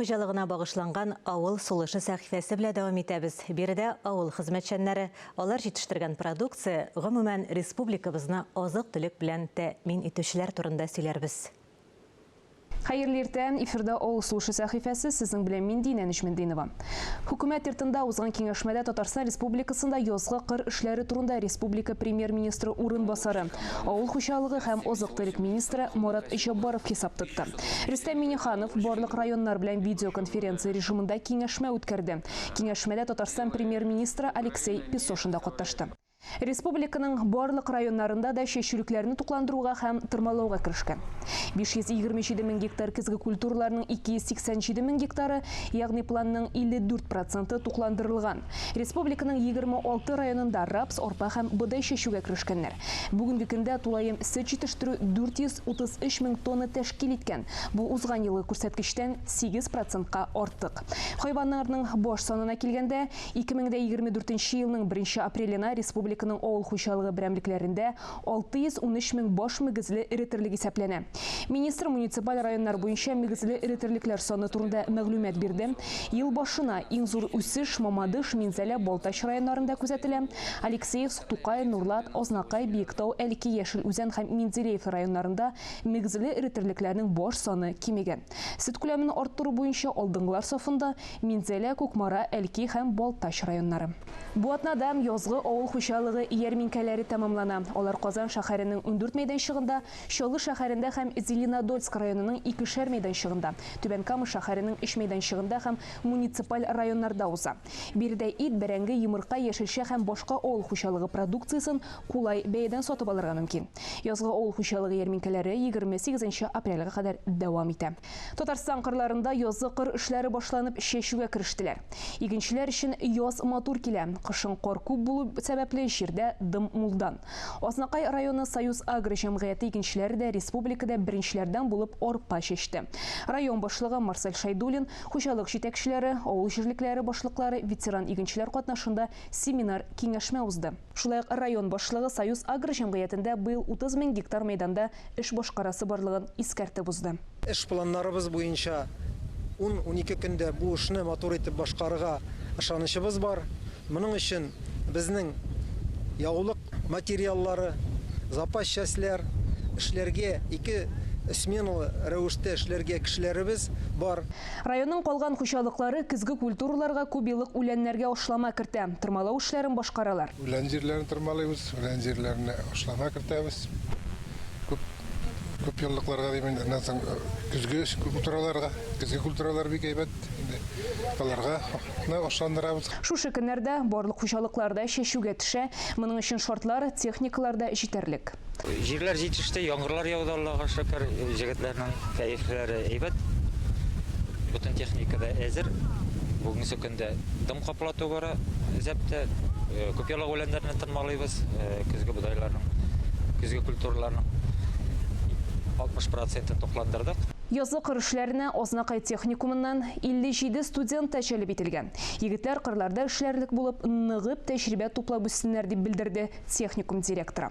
хуҗалыгына багышланган Авыл сулышы сәхифәсе белә дәвам итәбез. Биредә авыл хезмәтчәннәре, алар җитештергән продукция, гомумән, республикабызны азык-төлек белән тәэмин итүчеләр турында сөйләрбез. Хәерле иртә! Эфирда Авыл сулышы сәхифәсе, сезнең белән мин Динә Нөҗметдинова. Хөкүмәт йортында узган киңәшмәдә Татарстан Республикасында язгы кыр эшләре турында республика Премьер-министры урынбасары, авыл хуҗалыгы һәм азык-төлек министры Марат Җәббаров хисап тотты. Рөстәм Миңнеханов барлык районнар белән видеоконференция режимында киңәшмә үткәрде. Киңәшмәдә Татарстан Премьер-министры Алексей Песошин да катнашты. Республиканың барлык районнарында да чәчүлекләрне тукландыруга һәм тырмалауга керешкән. 527 мең гектар көзге культураларның 287 мең гектары, ягъни планның 54 проценты тукландырылган. Республиканың 26 районында рапс, арпа һәм бодай чәчүгә керешкәннәр. Бүгенге көндә тулаем сөт җитештерү 433 мең тонна тәшкил иткән. Бу узган елгы күрсәткечтән 8 процентка артык. Хайваннарның баш санына килгәндә, 2024 нче елның беренче апреленә республиканың авыл хуҗалыгы берәмлекләрендә 613 мең баш мөгезле эре терлек исәпләнә. Министр муниципаль районнар буенча мөгезле эре терлекләр саны турында мәгълүмат бирде. Ел башына иң зур үсеш Мамадыш, Минзәлә, Балтач районнарында күзәтелә. Алексеевск, Тукай, Нурлат, Азнакай, Биектау, Әлки, Яшел Үзән һәм Менделеев районнарында мөгезле эре терлекләрнең баш саны кимегән. Сөт күләмен арттыру буенча алдынгылар сафында, Минзәлә, Кукмара, Әлки һәм Балтач районнары. Бу атнада язгы авыл хуҗалыгы ярминкәләре тәмамлана. Алар Казан шәһәренең 14 мәйданчыгында, Чаллы шәһәрендә һәм Зеленодольск районының икешәр мәйданчыгында, Түбән Кама шәһәренең өч мәйданчыгында һәм муниципаль районнарда уза. Биредә ит, бәрәңге, йомырка, яшелчә һәм башка авыл хуҗалыгы продукциясен кулай бәядән сатып алырга мөмкин. Язгы авыл хуҗалыгы ярминкәләре 28 нче апрельгә кадәр дәвам итә. Татарстан кырларында язгы кыр эшләре башланып, чәчүгә керештеләр. Игенчеләр өчен яз матур килә. Кышын кар күп булу сәбәпле, җирдә дым мулдан. Азнакай районы Союз-Агро җәмгыяте игенчеләре дә республикада беренчеләрдән булып арпа чәчте. Район башлыгы Марсель Шәйдуллин, хуҗалык җитәкчеләре, авыл җирлекләре башлыклары, ветеран игенчеләр катнашында семинар-киңәшмә узды. Шулай ук район башлыгы Союз-Агро җәмгыятендә быел 30 мең гектар мәйданда эш башкарасы барлыгын искәртеп узды. Эш планнарыбыз буенча ун-унике көндә бу эшне матур итеп башкарырга ышанычыбыз бар. Моның өчен безнең ягулык материаллары, запас частьләр, эшләргә ике сменалы рәвештә эшләргә кешеләребез бар. Районның калган хуҗалыклары көзге культураларга күпьеллык үләннәргә ашлама кертә, тырмалау эшләрен башкаралар. Үлән җирләрен тырмалыйбыз, үлән җирләренә ашлама кертәбез. Күп, күпьеллыкларга дим инде. Аннан соң көзге культураларга, көзге культуралар бик әйбәт инде. Аларга ашландырабыз. Шушы көннәрдә барлык хуҗалыклар да чәчүгә төшә. Моның өчен шартлар, техникалар да җитәрлек. Җирләр җитеште, яңгырлар яуды, Аллага шөкер. Җегетләрнең кәефләре әйбәт. Бөтен техника да әзер. Бүгенге көндә дым каплату бара зәптә. Күпьеллык үләннәрне тырмалыйбыз, көзге бодайларның, көзге культураларның 60 процентын тукландырдык. Язгы кыр эшләренә Азнакай техникумыннан 57 студент та җәлеп ителгән. Егетләр кырларда эшләрлек булып, ныгып тәҗрибә туплап үссеннәр, дип белдерде техникум директоры.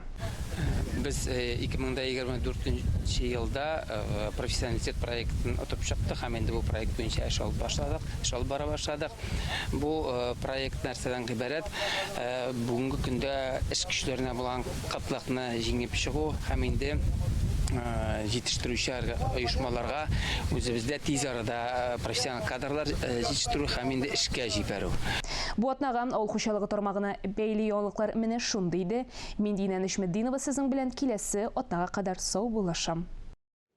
Без 2024 нче елда Профессионалитет проектын отып чыктык һәм инде бу проект буенча эш алып башладык, эш алып бара башладык. Бу проект нәрсәдән гыйбарәт? Бүгенге көндә эш көчләренә булган кытлыкны җиңеп чыгу һәм инде җитештерүче оешмаларга үзебездә тиз арада профессиональ кадрлар җитештерү һәм инде эшкә җибәрү. Бу атнага авыл хуҗалыгы тармагына бәйле яңалыклар менә шундый иде. Мин Динә Нөҗметдинова сезнең белән киләсе атнага кадәр саубуллашам.